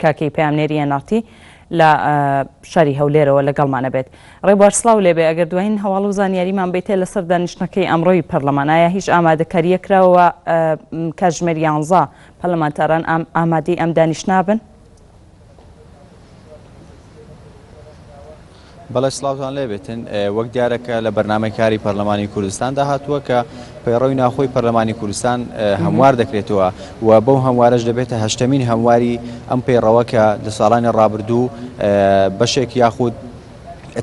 کاکەیی پەیامنێری ئێن ئاڕ تی لە شاری هەولێرەوە لەگەڵمان ئەبێت. ڕێبوار سڵاو لێبێ ئەگەر دوایین هەواڵ و زانیاریمان بیتێ لەسەر دانیشتنەکەی ئەمڕۆی پەرلەمان ئایا هیچ ئامادەکارییەک کراوە کاتژمێر یانزە پەرلەمانتاران ئامادەی ئەم دانیشتنە بن؟ بەڵێ سڵاوتان لێبێتن وەک دیارە کە لە بەرنامەی کاری پەرلەمانی کوردستاندا هاتووە کە پەیڕەوی ناوخۆی پەرلەمانی کوردستان هەموار دەکرێتەوە و بەو هەموارەش دەبێتە هەشتەمین هەمواری ئەم پەیڕەوە کە لە ساڵانی ڕابردوو بەشێک یاخود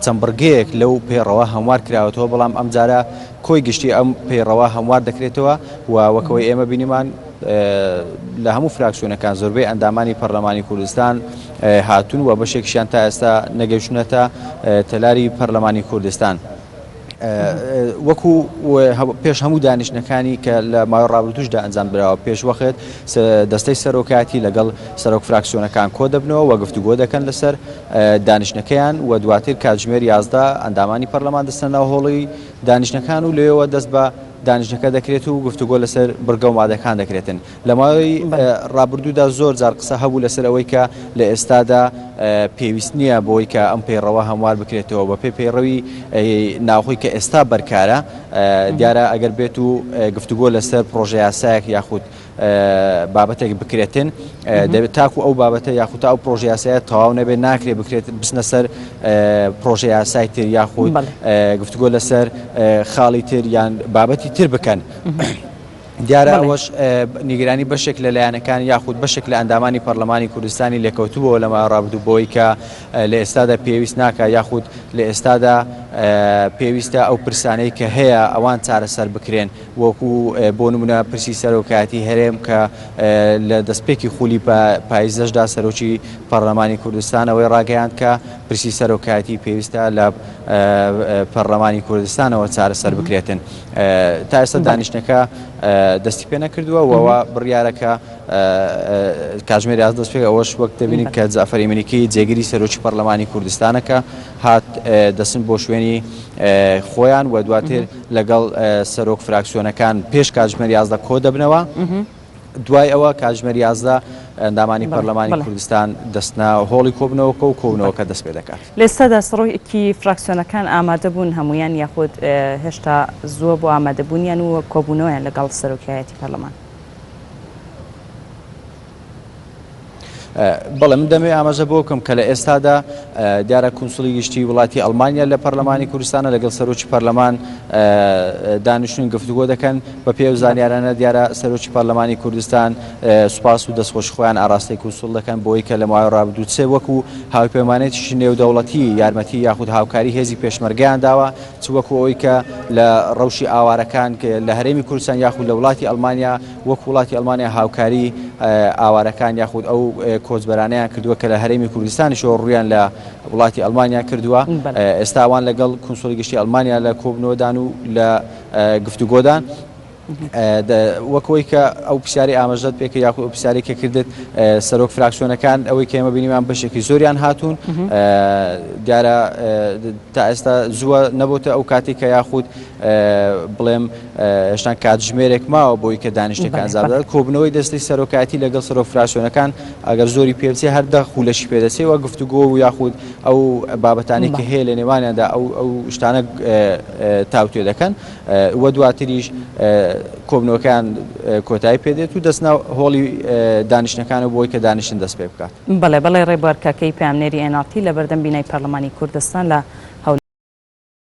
چەند بڕگەیەک لەو پەیڕەوە هەموار کراوەتەوە بەڵام ئەمجارە کۆی گشتی ئەم پەیڕەوە هەموار دەکرێتەوە و وەکەوەی ئێمە بینیمان لە هەموو فراکسیۆنەکان زۆربەی ئەندامانی پەرلەمانی کوردستان هاتوون و بەشێکیشیان تا ئێستا نەگەیشتونەتە تەلاری پەرلەمانی کوردستان. وەکو پێش هەموو دانیشتنەکانی کە لە ماوەی ڕابردووشدا ئەنجام دراوە پێشوەخت دەستەی سەرۆکایەتی لەگەڵ سەرۆک فراکسیۆنەکان کۆ دەبنەوە و گفتوگۆ دەکەن لەسەر دانیشتنەکەیان و دواتر کاتژمێر 11 ئەندامانی پەرلەمان دەچنە ناو هۆڵی دانیشتنەکان و لەوێوە دەست بە دانیشتنەکە دەکرێت و گفتوگۆ لەسەر بڕگە و مادەکان دەکرێتن. لە ماوەی ڕابردوودا زۆر جار قسە هەبوو لەسەر ئەوەی کە لە ئێستادا پێویست نییە بۆی کە ئەم پەیڕەوە هەموار بکرێتەوە بە پێی پەیڕەوی ناوخۆی کە ئێستا بەرکارە دیارە ئەگەر بێت و گفتوگۆ لەسەر پرۆژە یاسایەک یاخود بابەتێک بکرێتن دەبێت تاکو ئەو بابەتە یاخود تا ئەو پرۆژە یاسایە تەواو نەبێت ناکرێت بکرێت بچنە سەر پرۆژە یاسای تر یاخود گفتوگۆ لەسەر خاڵی تر یان بابەتی تر بکەن. دیارە ئەوەش نیگەرانی بەشێک لە لایەنەکان یاخود بەشێک لە ئەندامانی پەرلەمانی کوردستانی لێکەوتبووەوە لە ماوەی ڕابردوو بەوەی کە لە ئێستادا پێویست ناکا یاخود لە ئێستادا پێویستە ئەو پرسانەی کە هەیە ئەوان چارەسەر بکرێن وەکو بۆ نمونە پرسی سەرۆکایەتی هەرێم کە لە دەستپێکی خولی پایزەشدا سەرۆکی پەرلەمانی کوردستان ئەوەی ڕاگەیاند کە پرسی سەرۆکایەتی پێویستە لە پەرلەمانی کوردستانەوە چارەسەر بکرێتن. تا ئێستا دانیشتنەکە دەستی پێ نەکردووە و وا بڕیارە کە کاتژمێر 11 دەست پێ ئەوەش وەک دەبینین کە جەعفەر ئیمنیکی جێگری سەرۆکی پەرلەمانی کوردستانە کە هات دەچن بۆ شوێنی خۆیان و دواتر لەگەڵ سەرۆک فراکسیۆنەکان پێش کاتژمێر 11 کۆ دەبنەوە. دوای ئەوە کاتژمێر 11 ئەندامانی پەرلەمانی کوردستان دەچنە هۆڵی کۆبوونەوەکە و کۆبوونەوەکە دەست پێ دەکات. لە ئێستادا سەرۆکی فراکسیۆنەکان ئامادە بوون هەموویان یاخود هێشتا زووە بۆ ئامادەبوونیان و کۆبوونەوەیان لەگەڵ سەرۆکایەتی پەرلەمان؟ بەڵێ من دەمەوێت ئاماژە بۆ بکەم کە لە ئێستادا دیارە کونسوڵی گشتی وڵاتی ئەڵمانیا لە پەرلەمانی کوردستانە لەگەڵ سەرۆکی پەرلەمان دانیشتون گفتوگۆ دەکەن بە پێ و زانیارانە دیارە سەرۆکی پەرلەمانی کوردستان سوپاس و دەستخۆشی خۆیان ئاراستەی کونسوڵ دەکەن بۆی کە لە ماوەی ڕابردوو چ وەکو هاوپەیمانێتیی نێودەوڵەتی یارمەتی یاخود هاوکاری هێزی پێشمەرگەیان داوە چ وەکو ئەوەی کە لە ڕەوشی ئاوارەکان لە هەرێمی کوردستان یاخود لە وڵاتی ئەڵمانیا وەک وڵاتی ئەڵمانیا هاوکاری ئاوارەکان یاخود ئەو کۆچبەرانەیان کردووە کە لە هەرێمی کوردستانیشەوە ڕوویان لە وڵاتی ئەڵمانیا کردووە ئێستا ئەوان لەگەڵ کونسوڵی گشتی ئەڵمانیا لە کۆبنەوەدان و لە گفتوگۆدان. وەک ئەوەی کە ئەو پرسیاری ئاماژەت پێ کرد یاخود ئەو پرسیاری کە کردت سەرۆک فراکسیۆنەکان ئەوەی کە ئێمە بینیمان بەشێکی زۆریان هاتوون دیارە تا ئێستا زووە نەبۆتە ئەو کاتێک کە یاخود بڵێم هێشتا کاتژمێرێک ماوە بۆی کە دانیشتەکە ئەنجام بدات کۆبوونەوەی دەستەی سەرۆکایەتی لەگەڵ سەرۆک فراکسیۆنەکان ئەگەر زۆری پێ بچێت هەر دە خولەکی پێ دەچێت و گفتوگۆ و یاخود ئەو بابەتانەی کە هەیە لە نێوانیاندا ئەو ئەو شتانە تاوتوێ دەکەن و دواتریش کۆبوونەوەکەیان کۆتایی پێ دێت و دەچنە هۆڵی دانیشتنەکانەوە بۆی کە دانیشتن دەست پێ بکات. بەڵێ بەڵێ ڕێبوار کاکەیی پەیامنێری ئێن ئاڕ تی لە بەردەم بینای پەرلەمانی کوردستان لە هەولێر.